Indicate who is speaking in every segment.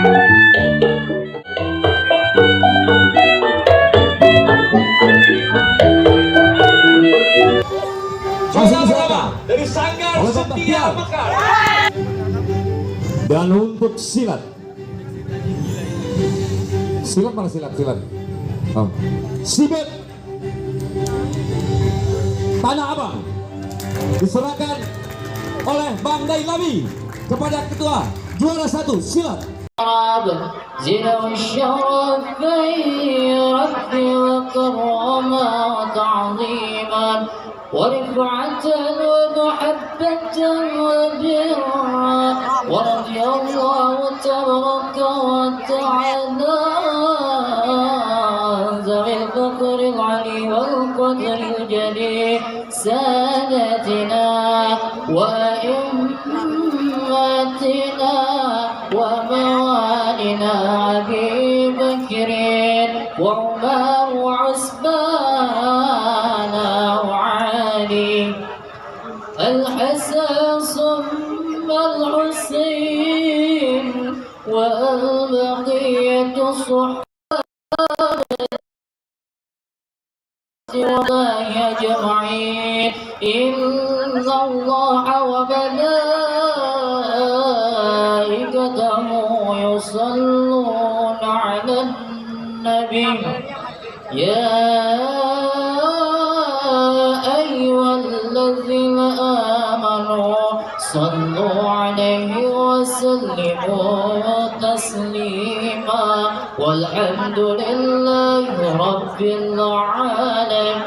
Speaker 1: Dari Sanggar Setia Mekar.
Speaker 2: Dan untuk silat mana silat? Oh. Sibet Tanah Abang diserahkan oleh Bang Dailawi kepada ketua juara 1 silat.
Speaker 3: زنوا الشرف ربي وكرما وتعظيما ورفعة ومحبة وبرا ورضي الله تبارك وتعالى ذوي الفقر العلي والقدر الجليل سادتنا وأئمتنا وموالنا أبي بكر وعمر وعثمان وعلي الحسن ثم الحسين والبقية الصحابة الله أجمعين إن الله وملائكته يصلون على النبي يا أيها الذين آمنوا صلوا عليه وسلموا تسليما والحمد لله رب العالمين.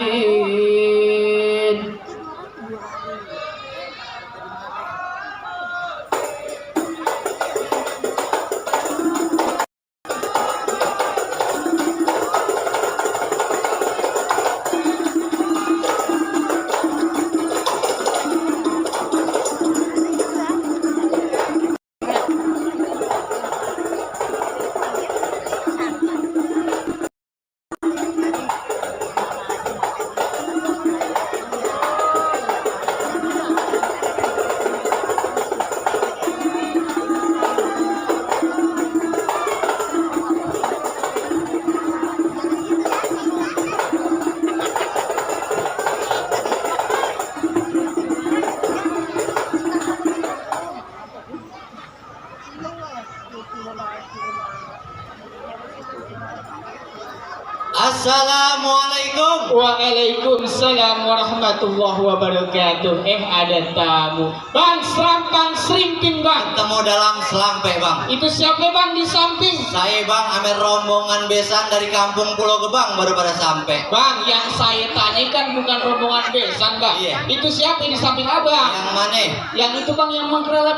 Speaker 1: Assalamualaikum.
Speaker 4: Waalaikumsalam warahmatullahi wabarakatuh. Ada tamu. Bang, serampang serimping bang.
Speaker 1: Ketemu dalam selampe bang.
Speaker 4: Itu siapa bang di samping?
Speaker 1: Saya bang, Amer rombongan besan dari kampung Pulau Gebang baru pada sampai.
Speaker 4: Bang, yang saya tanyakan bukan rombongan besan bang.
Speaker 1: Iya.
Speaker 4: Itu siapa di samping abang?
Speaker 1: Yang mana?
Speaker 4: Yang itu bang, yang mengkeralat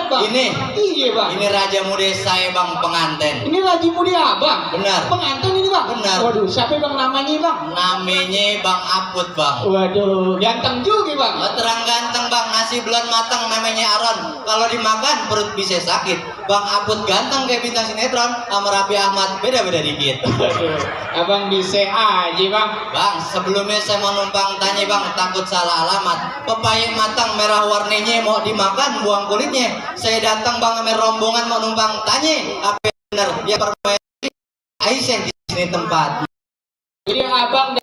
Speaker 4: bang.
Speaker 1: Ini.
Speaker 4: Iya bang.
Speaker 1: Ini Raja Muda saya bang, pengantin.
Speaker 4: Ini Raja Muda abang.
Speaker 1: Benar.
Speaker 4: Pengantin ini bang.
Speaker 1: Benar.
Speaker 4: Waduh, siapa bang namanya bang?
Speaker 1: Namanya Bang Aput bang.
Speaker 4: Waduh, ganteng juga bang.
Speaker 1: Terang ganteng bang, nasi belum matang namanya Aron. Kalau dimakan perut bisa sakit. Bang Aput ganteng kayak bintang sinetron. Sama Raffi Ahmad beda-beda dikit.
Speaker 4: Abang bisa aja bang.
Speaker 1: Bang, sebelumnya saya mau numpang tanya bang, takut salah alamat. Pepaya matang merah warnanya mau dimakan, buang kulitnya. Saya datang bang sama rombongan mau numpang tanya, apa benar dia permainan Aisyah di sini tempat.
Speaker 4: Jadi abang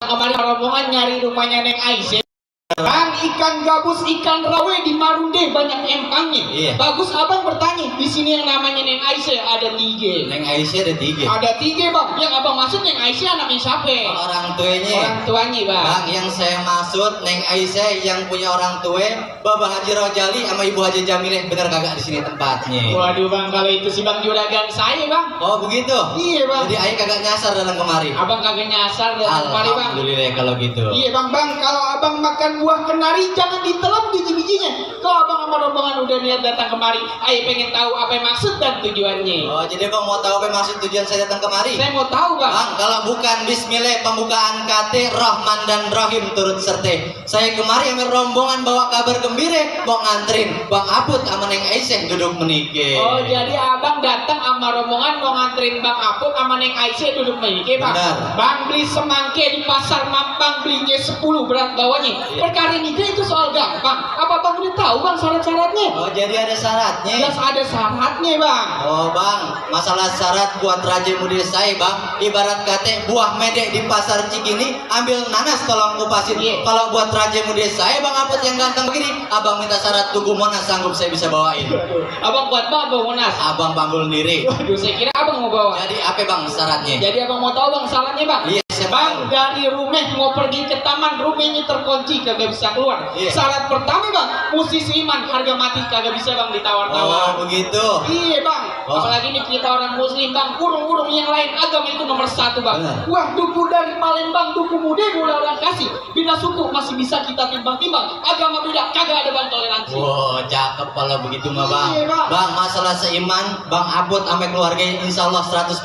Speaker 4: kemarin rombongan nyari rumahnya Neng Aisyah. Bang, ikan gabus, ikan rawe di Marunde banyak empangnya.
Speaker 1: Iya.
Speaker 4: Bagus abang bertanya, di sini yang namanya Neng Aisyah ada 3.
Speaker 1: Neng Aisyah ada 3.
Speaker 4: Ada 3 bang. Yang abang maksud Neng Aisyah anaknya siapa?
Speaker 1: Orang tuanya.
Speaker 4: Orang tuanya bang.
Speaker 1: Bang, yang saya maksud Neng Aisyah yang punya orang tua, Bapak Haji Rojali sama Ibu Haji Jamilah, bener kagak di sini tempatnya?
Speaker 4: Waduh bang, kalau itu si bang juragan saya bang.
Speaker 1: Oh begitu?
Speaker 4: Iya bang.
Speaker 1: Jadi Ayah kagak nyasar dalam kemari?
Speaker 4: Abang kagak nyasar dalam kemari bang.
Speaker 1: Alhamdulillah kalau gitu.
Speaker 4: Iya bang, kalau abang makan buah kenari jangan ditelan biji-bijinya. Kalau abang sama rombongan udah niat datang kemari, Ayah pengen tahu apa yang maksud dan tujuannya.
Speaker 1: Oh jadi bang mau tahu apa maksud tujuan saya datang kemari?
Speaker 4: Saya mau tahu bang.
Speaker 1: Bang, kalau bukan Bismillah pembukaan KT Rahman dan Rahim turut serta. Saya kemari sama rombongan bawa kabar gembira, mau nganterin Bang Aput sama Neng Aisyah duduk menikah.
Speaker 4: Oh jadi abang datang sama rombongan mau nganterin Bang Aput sama Neng Aisyah duduk menikah bang.
Speaker 1: Benar.
Speaker 4: Bang beli semangke di pasar Mampang belinya 10 berat bawahnya.
Speaker 1: Iya.
Speaker 4: Perkara nikah itu soal gampang. Apa bang udah tahu bang syarat-syaratnya?
Speaker 1: Oh jadi ada syaratnya?
Speaker 4: Jelas ada syaratnya bang.
Speaker 1: Oh bang, masalah syarat buat Raja Mudi saya bang, ibarat kate buah medek di pasar Cikini, ambil nanas tolong kupasin. Kalau buat Raja Mudi saya bang Aput yang ganteng begini, abang minta syarat Tugu Monas sanggup saya bisa bawain.
Speaker 4: Abang buat apa Bang Monas?
Speaker 1: Abang panggul diri.
Speaker 4: Waduh, saya kira abang mau bawa.
Speaker 1: Jadi apa bang syaratnya?
Speaker 4: Jadi abang mau tahu bang syaratnya bang?
Speaker 1: Iya, saya
Speaker 4: Bang,
Speaker 1: tahu.
Speaker 4: dari rumah mau pergi ke taman, rumahnya terkunci, kagak bisa keluar.
Speaker 1: Iya.
Speaker 4: Syarat pertama bang, musisi iman, harga mati kagak bisa bang ditawar-tawar.
Speaker 1: Oh begitu.
Speaker 4: Iya bang,
Speaker 1: Oh.
Speaker 4: apalagi nih kita orang muslim bang, urung-urung yang lain agama itu nomor satu bang.
Speaker 1: Benar.
Speaker 4: Wah duku dari Palembang, duku muda boleh orang kasih, beda suku masih bisa kita timbang-timbang. Agama beda kagak ada bang toleransi.
Speaker 1: Wow, cakep kalau begitu mah bang.
Speaker 4: Iya, Bang.
Speaker 1: Bang, masalah seiman, bang Aput sampai keluarganya insya Allah 100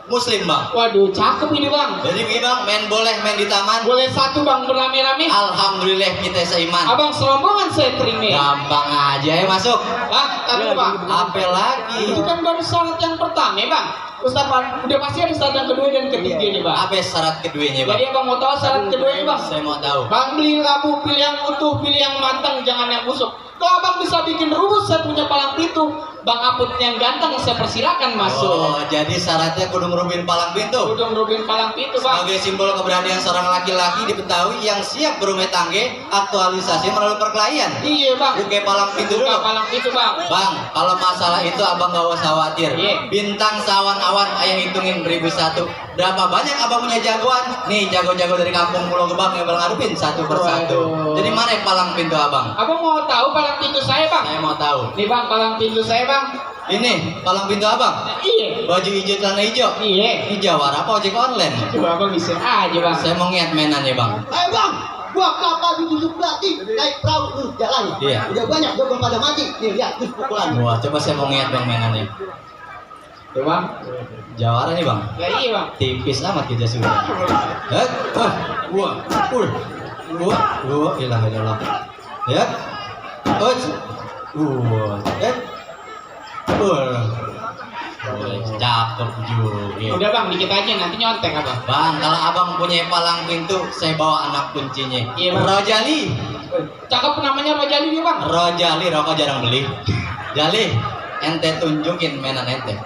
Speaker 1: muslim bang.
Speaker 4: Waduh cakep ini bang.
Speaker 1: Jadi begini bang, main boleh main di taman.
Speaker 4: Boleh satu bang berame-rame.
Speaker 1: Alhamdulillah kita seiman.
Speaker 4: Abang serombongan saya terima.
Speaker 1: Gampang aja ya masuk.
Speaker 4: Bang, tapi bang,
Speaker 1: Apa lagi?
Speaker 4: itu kan baru syarat yang pertama bang. Ustaz Pak, udah pasti ada syarat yang kedua dan ketiga nih bang.
Speaker 1: Apa syarat keduanya bang?
Speaker 4: Jadi abang mau tahu syarat keduanya bang?
Speaker 1: Saya mau tahu.
Speaker 4: Bang beli labu, pilih yang utuh, pilih yang matang, jangan yang busuk. Kalau abang bisa bikin rumus, saya punya palang pintu. Bang Aput yang ganteng, saya persilakan masuk.
Speaker 1: Oh, jadi syaratnya kudu ngerubin palang pintu.
Speaker 4: Udah ngerubin palang pintu bang.
Speaker 1: Sebagai simbol keberanian seorang laki-laki di Betawi yang siap berumah tangga, aktualisasi melalui perkelahian.
Speaker 4: Iya bang.
Speaker 1: Buka palang pintu
Speaker 4: Buka
Speaker 1: dulu.
Speaker 4: palang pintu bang.
Speaker 1: Bang, kalau masalah itu abang gak usah khawatir.
Speaker 4: Iya.
Speaker 1: Bintang sawan awan ayah hitungin 1001. Berapa banyak abang punya jagoan? Nih jago-jago dari kampung Pulau Gebang yang abang ngadupin satu persatu.
Speaker 4: Waduh.
Speaker 1: Jadi mana palang pintu abang?
Speaker 4: Abang mau tahu palang pintu saya bang?
Speaker 1: Saya mau tahu.
Speaker 4: Nih bang, palang pintu saya bang.
Speaker 1: Ini palang pintu abang.
Speaker 4: Iya.
Speaker 1: Baju hijau celana hijau.
Speaker 4: Iya.
Speaker 1: Ini jawara apa ojek online?
Speaker 4: Coba abang bisa aja bang.
Speaker 1: Saya mau ngiat mainannya bang.
Speaker 5: Ayo bang, gua kapal ditusuk belati, naik perahu, jalan.
Speaker 1: Iya.
Speaker 5: Udah banyak, udah belum pada mati. Nih lihat, tuh pukulan.
Speaker 1: Wah, coba saya mau ngiat bang mainannya.
Speaker 4: Tuh bang.
Speaker 1: Jawara nih bang.
Speaker 4: Ya iya bang.
Speaker 1: Tipis amat kita sudah. Ilah ilah. Ya. Cakep juga.
Speaker 4: Udah bang, dikit aja nanti nyontek abang.
Speaker 1: Bang, kalau abang punya palang pintu, saya bawa anak kuncinya.
Speaker 4: Iya, Bang.
Speaker 1: Rojali.
Speaker 4: Cakep namanya Rojali dia bang.
Speaker 1: Rojali, rokok jarang beli. Jali, ente tunjukin mainan ente.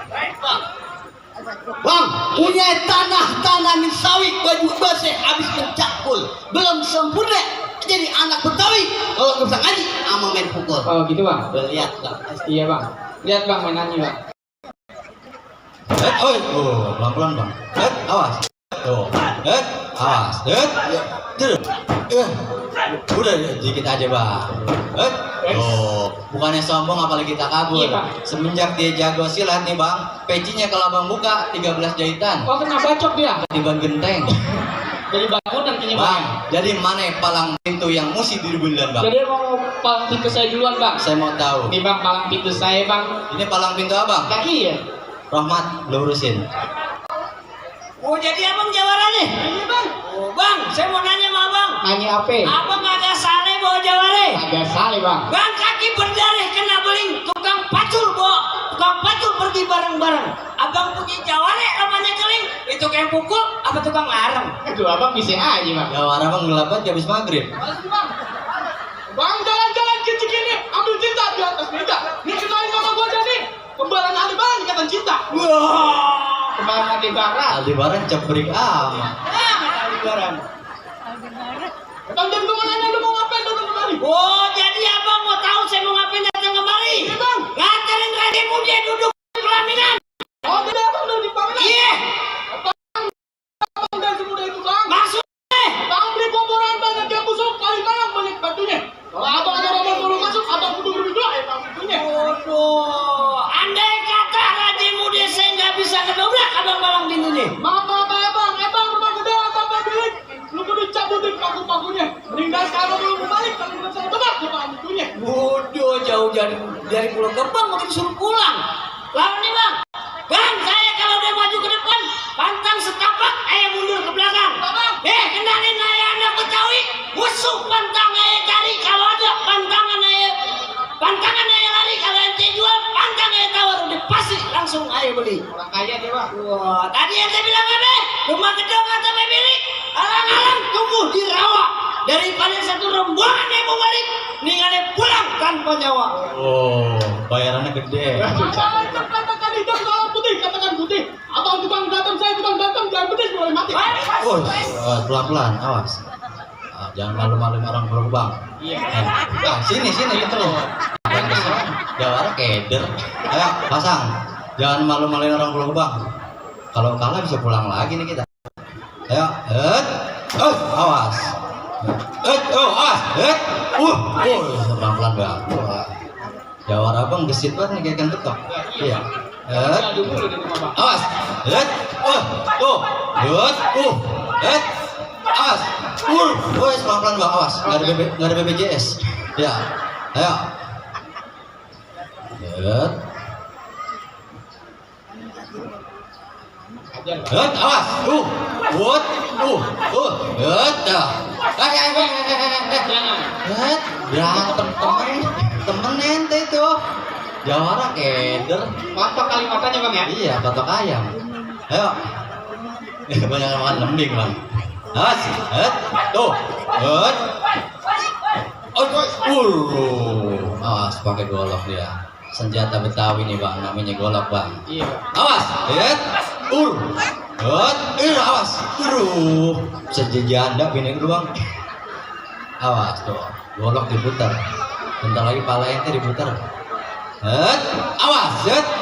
Speaker 5: Bang, punya tanah min sawit, baju bersih, habis mencakul. Belum sempurna, jadi anak Betawi. Kalau nggak bisa ngaji, ama main pukul.
Speaker 4: Oh gitu bang.
Speaker 1: Lihat bang.
Speaker 4: Iya bang. Lihat bang mainannya bang.
Speaker 1: Pelan-pelan bang. Awas. Awas. Udah dikit aja bang. Bukannya sombong apalagi kita kabur.
Speaker 4: Iya, Bang.
Speaker 1: Semenjak dia jago silat nih bang, pecinya kalau abang buka 13 jahitan.
Speaker 4: Oh kena bacok dia.
Speaker 1: Tiban genteng.
Speaker 4: Jadi bangun nantinya bang.
Speaker 1: Bang, jadi mana palang pintu yang mesti dirubuhin bang?
Speaker 4: Jadi mau palang pintu saya duluan bang.
Speaker 1: Saya mau tahu.
Speaker 4: Nih bang, palang pintu saya bang.
Speaker 1: Ini palang pintu abang.
Speaker 4: Kaki ya.
Speaker 1: Rahmat, lurusin.
Speaker 6: Oh jadi abang jawarannya?
Speaker 4: Iya bang.
Speaker 6: Oh bang, saya mau nanya sama abang.
Speaker 4: Nanya apa?
Speaker 6: Abang ada sale bawa jaware?
Speaker 4: Agak salah bang.
Speaker 6: Bang kaki berdarah kena beling, tukang pacul bawa. Tukang pacul pergi bareng-bareng. Abang punya jaware namanya keling. Itu kayak pukul, apa tukang larang?
Speaker 4: Itu abang bisa aja bang.
Speaker 1: Jawara bang gelapan habis maghrib.
Speaker 4: Bang jalan-jalan kecil ini, ambil cinta di atas meja. Nih kenalin nama gua jadi kembaran Aldebaran ikatan cinta.
Speaker 6: Wah,
Speaker 4: Kembaran Aldebaran.
Speaker 1: Aldebaran ceprik amat.
Speaker 6: Aldebaran.
Speaker 4: Bang jam gua nanya lu mau ngapain datang kemari?
Speaker 6: Oh jadi abang mau tahu saya mau ngapain datang kemari?
Speaker 4: Iya bang.
Speaker 6: Nganterin Raden Muda duduk di pelaminan.
Speaker 4: Oh tidak bang udah di panggilan.
Speaker 6: Iya,
Speaker 4: Bang dan semudah itu bang.
Speaker 6: maksudnya.
Speaker 4: Bang beli komporan banyak yang busuk, paling malang banyak batunya. Kalau abang ada rombongan baru masuk, abang kudu berdua bang batunya.
Speaker 6: Waduh, andai kata Raja Muda saya nggak bisa kedobrak abang palang pintunya.
Speaker 4: Maaf bang rumah gede abang gak bilik. Lu kudu cabutin paku-pakunya. Meninggal sekarang belum balik, kalau belum saya tebak ya bang batunya.
Speaker 6: Waduh, jauh dari Pulau Gebang mau disuruh pulang. Lawan nih bang. Bang, saya kalau udah maju ke depan, pantang setapak, mundur ke belakang. Kenalin ayah anak Betawi, musuh pantang ayah cari. Kalau ada pantangan ayah lari. Kalau ente jual, pantang ayah tawar. Udah pasti langsung ayah beli.
Speaker 4: Orang kaya dia bang.
Speaker 6: Wah, tadi ente bilang apa? Rumah gedung atau bilik, alang-alang tumbuh di rawa. Daripada satu rombongan yang mau balik, mendingan pulang tanpa nyawa.
Speaker 1: Oh, bayarannya gede.
Speaker 4: Cakap kata hitam kalau putih, kata
Speaker 1: pelan-pelan, awas. Jangan malu-maluin orang Pulau Gebang.
Speaker 4: Iya.
Speaker 1: Sini betul. Jawara keder. Ayo pasang. Jangan malu-maluin orang Pulau Gebang. Kalau kalah bisa pulang lagi nih kita. Ayo, awas. Awas. Pelan-pelan bang. Jawara bang gesit banget nih kayak ikan betok. Iya.
Speaker 4: Aduh dulu di rumah bang.
Speaker 1: Awas. Awas. Pelan-pelan bang, awas. Nggak ada BPJS. Ya. Ayo. Awas. Temen ente itu. Jawara keder.
Speaker 4: Patok kalimatannya bang ya.
Speaker 1: Iya, patok ayam. Ayo. Banyak makan lembing bang. Awas. Awas pakai golok dia. Senjata Betawi nih bang, namanya golok bang.
Speaker 4: Iya.
Speaker 1: Awas. Awas. Sejanda bini dulu bang. Awas tuh, golok diputar. Bentar lagi pala ente diputar. Awas. Udah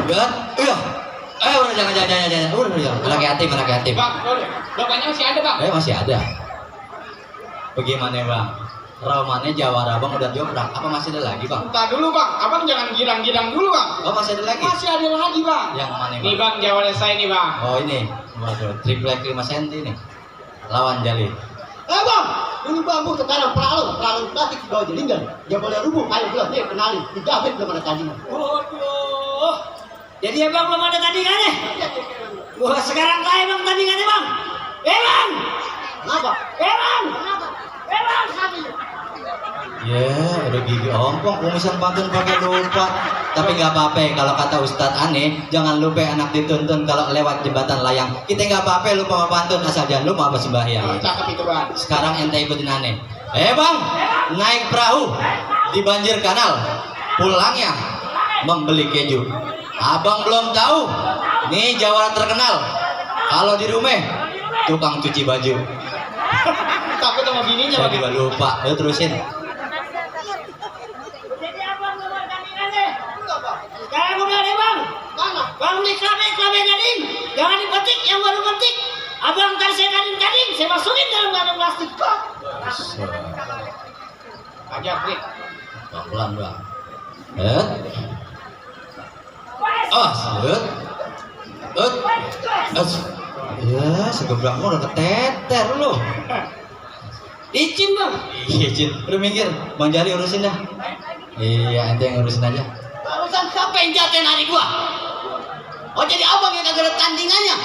Speaker 1: jangan. Udah anak yatim.
Speaker 4: Bang, bapaknya masih ada bang.
Speaker 1: Masih ada. Bagaimana bang? Romannya Jawara bang udah joprak. Apa masih ada lagi bang?
Speaker 4: Entar dulu bang, abang jangan girang-girang dulu bang.
Speaker 1: Oh masih ada lagi?
Speaker 4: Masih ada lagi bang.
Speaker 1: Yang mana bang?
Speaker 4: Nih bang, Jawara saya nih bang.
Speaker 1: Oh ini, waduh, triplek 5 cm nih. Lawan Jali.
Speaker 5: Bang, ini bambu sekarang peralu plastik di bawah jelingan. Dia boleh rubuh, ayo belum, kenalin. Dijamin belum ada tandingan.
Speaker 6: Waduh. Jadi abang belum ada tandingannya? Wah sekarang kaya bang tandingannya bang. Bang.
Speaker 5: Kenapa?
Speaker 6: Bang. Bang.
Speaker 1: Ya, udah gigi ompong, kumisan pantun pakai lupa. Tapi nggak apa-apa, kalau kata Ustadz Aneh, jangan lupa anak dituntun kalau lewat jembatan layang. Kita nggak apa-apa lupa sama pantun, asal jangan lupa apa sembahyang.
Speaker 4: Cakep itu bang.
Speaker 1: Sekarang ente ikutin Aneh. Bang, naik perahu di banjir kanal, pulangnya membeli keju. Abang belum tahu, nih Jawara terkenal. Kalau di rumah, tukang cuci baju.
Speaker 4: Takut sama bininya
Speaker 1: Saya
Speaker 4: bang.
Speaker 1: juga lupa, ayo terusin.
Speaker 6: Jadi abang belum ada tandingannya? Sekarang udah deh bang.
Speaker 5: Mana?
Speaker 6: Bang beli cabai gading. Jangan dipetik, yang baru petik. Abang ntar saya gading, saya masukin dalam kantong plastik.
Speaker 4: Ajar Frik.
Speaker 1: Pelan-pelan bang. Ya, segebrak udah keteter lu.
Speaker 6: Licin bang.
Speaker 1: Iya, Cin. Udah minggir. Bang Jali urusin dah. Iya, ente yang urusin aja.
Speaker 5: Urusan siapa yang jaten hari gua? Oh jadi abang yang kagak ada tandingannya?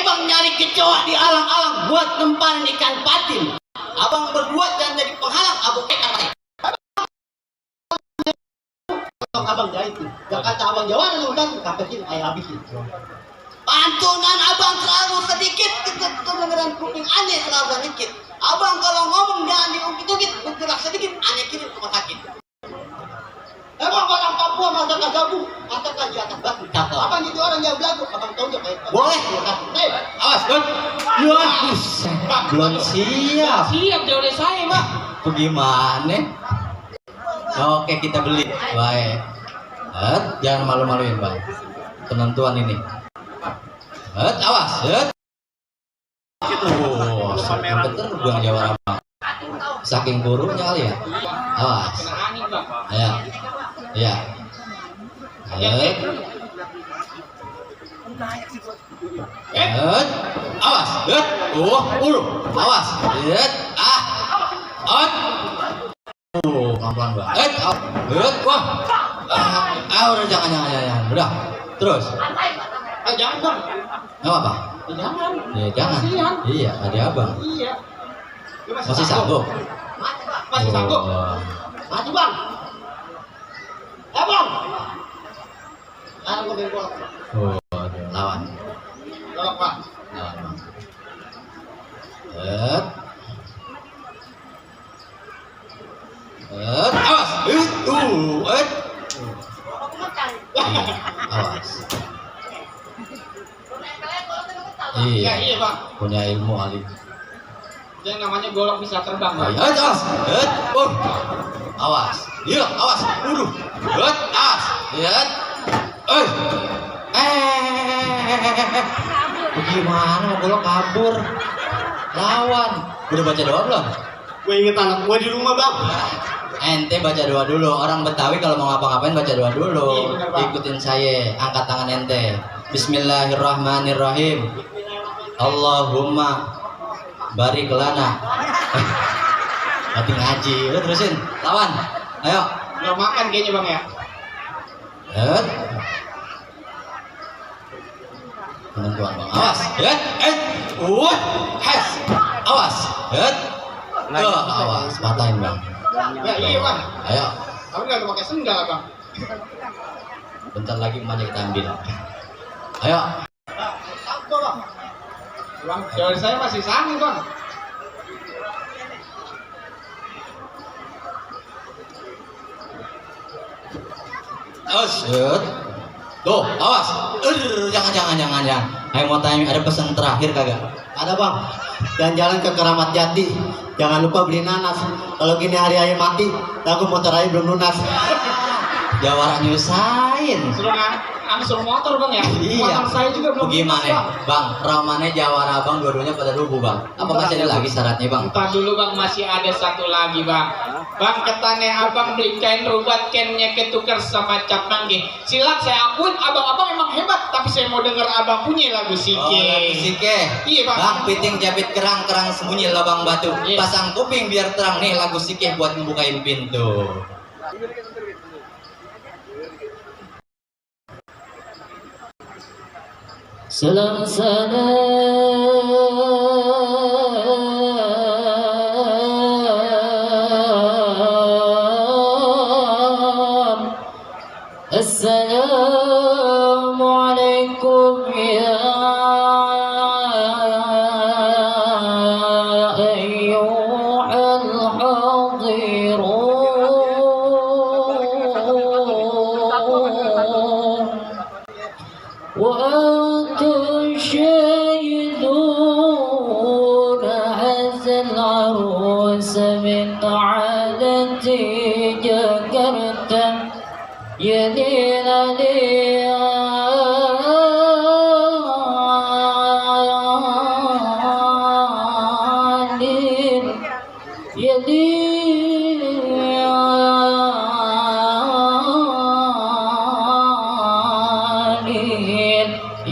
Speaker 5: Bang nyari kecoa di alang-alang buat nempanin ikan patin. Abang berdua jangan jadi penghalang, abang kayak abang jahitin. Gak kata abang Jawara lu kan kapetin air habisin. Pantunan abang selalu sedikit, kedengeran kuping aneh selalu sedikit. Abang kalau ngomong jangan diungkit-ungkit, bergerak sedikit, aneh kirim ke rumah sakit. Emang orang Papua masa kagabu, katakan di atas batu. Abang jadi orang yang belagu, abang tahu kayak
Speaker 1: Boleh. Awas, Don. Ya, belum siap.
Speaker 4: Siap Jawara saya bang.
Speaker 1: Bagaimana? Oke, kita beli. Baik. Jangan malu-maluin, Bang. Penentuan ini. Awas. Bener buang Jawara Bang. Saking burunya kali ya. Awas.
Speaker 4: Kena angin bang.
Speaker 1: Ya. Awas. Awas. Pelan-pelan bang. Udah jangan. Udah. Terus.
Speaker 4: Jangan bang.
Speaker 1: Nggak apa?
Speaker 4: Jangan.
Speaker 1: Ya jangan.
Speaker 4: Kasihan.
Speaker 1: Iya, ada abang.
Speaker 4: Iya. Lu
Speaker 1: Masih sanggup.
Speaker 4: Masih sanggup.
Speaker 5: Maju bang. Bang. Sekarang gue bengkok.
Speaker 1: Lawan.
Speaker 4: Tolong pak.
Speaker 1: Lawan bang. Awas. Awas.
Speaker 4: Ya,
Speaker 1: Iya.
Speaker 4: iya bang.
Speaker 1: Punya ilmu Ali.
Speaker 4: Yang namanya golok bisa terbang bang.
Speaker 1: Awas. Awas. Iya, awas. Waduh. Awas. Lihat. Bagaimana mau golok kabur? Lawan. Udah baca doa belum?
Speaker 5: Gue inget anak gue di rumah bang.
Speaker 1: Ente baca doa dulu. Orang Betawi kalau mau ngapa-ngapain baca doa dulu.
Speaker 4: Iya, bener, Bang.
Speaker 1: Ikutin saya. Angkat tangan ente. Bismillahirrahmanirrahim. Allahumma barik lana. Mati ngaji. Udah terusin. Lawan. Ayo.
Speaker 4: Belum makan kayaknya bang ya.
Speaker 1: Lihat. Penentuan bang. Awas. Lihat. Has. Awas. Lihat. Awas. Patahin bang.
Speaker 4: Ya iya bang.
Speaker 1: Ayo.
Speaker 4: Aku nggak pakai sendal bang.
Speaker 1: Bentar lagi emaknya kita ambil. Ayo.
Speaker 4: Bang, dari saya masih sama bang.
Speaker 1: Awas. Lihat. Tuh. Awas. Jangan. Ayo mau tanya ada pesan terakhir kagak?
Speaker 5: Ada bang. Dan jalan ke Keramat Jati. Jangan lupa beli nanas. Kalau gini hari ayah mati, aku motor ayah belum lunas.
Speaker 1: Jawara nyusahin.
Speaker 4: Suruh motor bang ya.
Speaker 1: Iya.
Speaker 4: Motor saya juga belum
Speaker 1: Bagaimana,
Speaker 4: lunas, Bang.
Speaker 1: Bang? Ramannya Jawara abang dua-duanya pada rubuh bang. Apa masih ada lagi syaratnya bang?
Speaker 4: Entar dulu bang, masih ada satu lagi bang. Bang, ketane abang beli kain rubat kennya ketukar sama cap mangge. Silap saya akuin abang-abang emang hebat, tapi saya mau denger abang punya lagu sike.
Speaker 1: Oh, lagu sike.
Speaker 4: Iya, Bang.
Speaker 1: Bang, piting jabit kerang sembunyi labang batu.
Speaker 4: Iya.
Speaker 1: Pasang kuping biar terang nih lagu sike buat ngebukain pintu.
Speaker 3: Salam salam. Assalamualaikum ya ayyuhal hadirun. وأنتم شاهدون هذا العروس من عادة جاكرتا يدين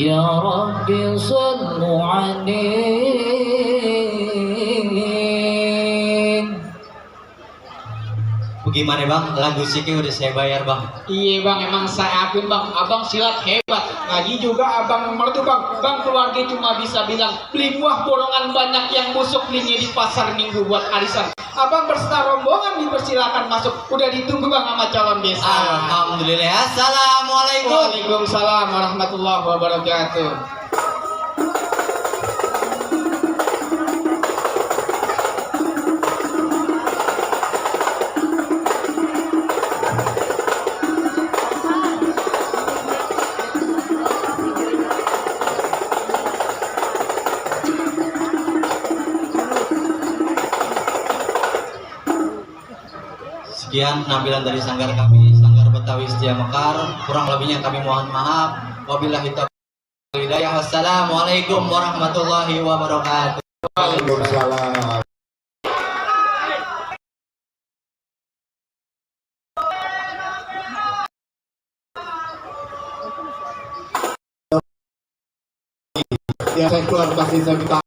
Speaker 3: يا ربي صلوا عليه.
Speaker 1: Bagaimana bang? Lagu sike udah saya bayar bang.
Speaker 4: Iya bang, emang saya akuin bang, abang silat hebat. Ngaji juga abang mertu bang. Bang keluarga cuma bisa bilang beli buah bolongan banyak yang busuk belinya di pasar minggu buat arisan. Abang berserta rombongan dipersilakan masuk. Udah ditunggu bang sama calon desa.
Speaker 1: Alhamdulillah. Assalamualaikum.
Speaker 4: Waalaikumsalam warahmatullahi wabarakatuh.
Speaker 1: Sekian penampilan dari sanggar kami, Sanggar Betawi Setia Mekar. Kurang lebihnya kami mohon maaf. Wabillahi taufiq wal hidayah. Wassalamualaikum warahmatullahi wabarakatuh.
Speaker 2: Waalaikumsalam.
Speaker 7: Ya saya keluar pasti saya minta